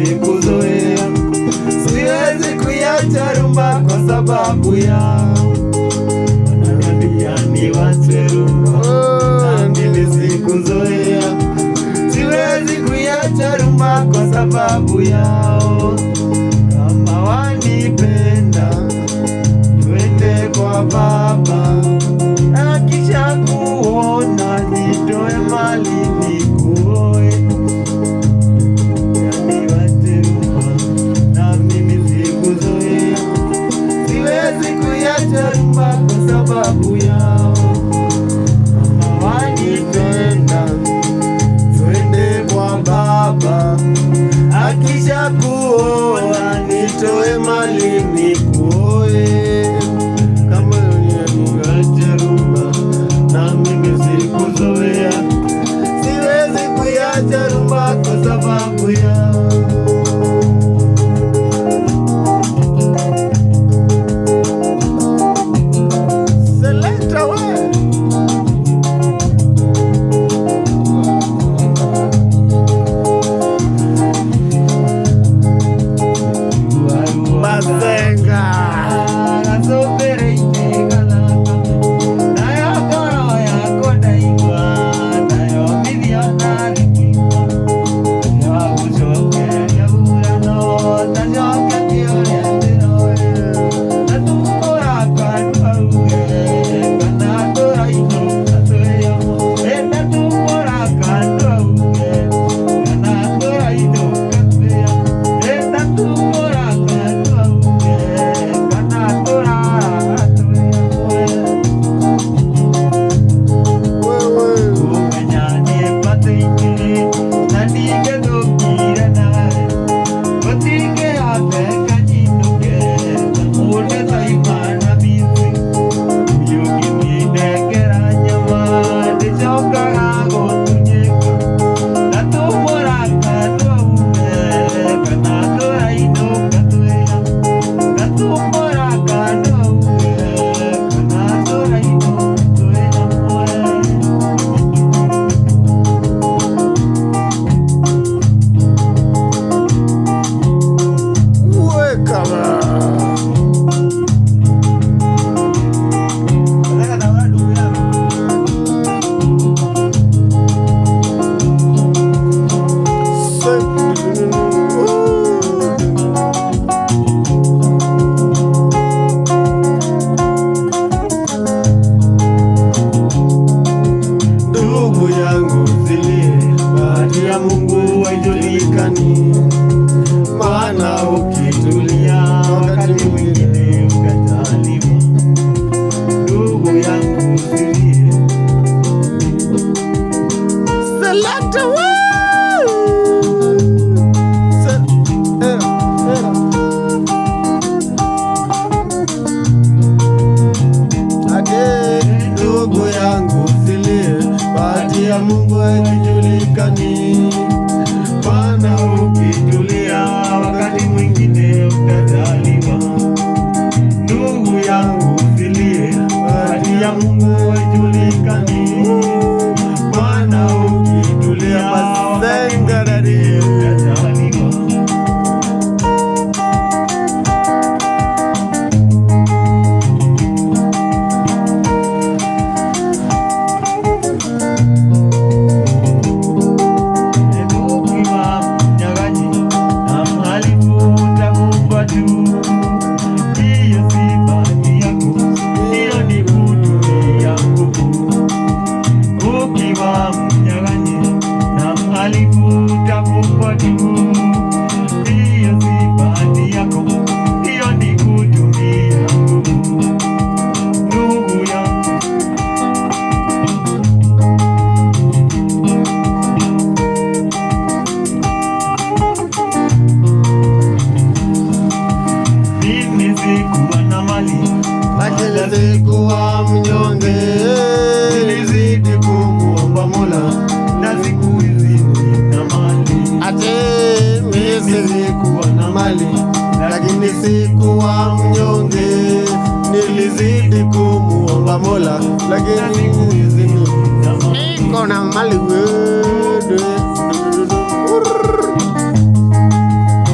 Sikuzoea, siwezi kuiacha rumba kwa sababu yao. Wananiambia niwache rumba, na mimi sikuzoea, siwezi kuiacha rumba kwa sababu yao. Kama wanipenda twende kwa baba, akisha kuona nitoe mali nikuoe. Niwache rumba, na mimi sikuzoea, siwezi kuiacha rumba kwa sababu yao. Kama wanipenda twende kwa baba, akisha kuona nitoe mali nikuoe. Kama niache rumba, na mimi sikuzoea, siwezi kuiacha rumba kwa sababu yao. Selector we. Bazenga. Wewe. Weka ba. Ndugu yangu usilie, bahati ya Mungu haijulikani, maana ukitulia wakati mwingine ukataliwa. Ndugu yangu usilie. Selector we. Era, era. Ate ndugu yangu usilie, bahati ya Mungu haijulikani, maana ukitulia wakati mwingine utataliwa. Ndugu yangu usilie, bahati ya Mungu haijulikani, maana ukitulia wakati Bazenga daddy. mwingine utataliwa. Ukiwa mnyang'anyi na mhalifu utafungwa tu. Hiyo si bahati yako, hiyo ni kutumia nguvu. Ukiwa mnyang'anyi na mhalifu utafungwa tu. Hiyo si bahati yako, hiyo ni kutumia nguvu. Ndugu yangu. Mimi sikuwa na mali Lakini sikuwa mnyonge. Nilizidi kumuomba Mola na siku hizi nina mali. Ate Mimi mimi sikuwa na mali, lakini sikuwa mnyonge. Nilizidi kumuomba Mola, na lakini siku hizi nina mali. niko na mali we.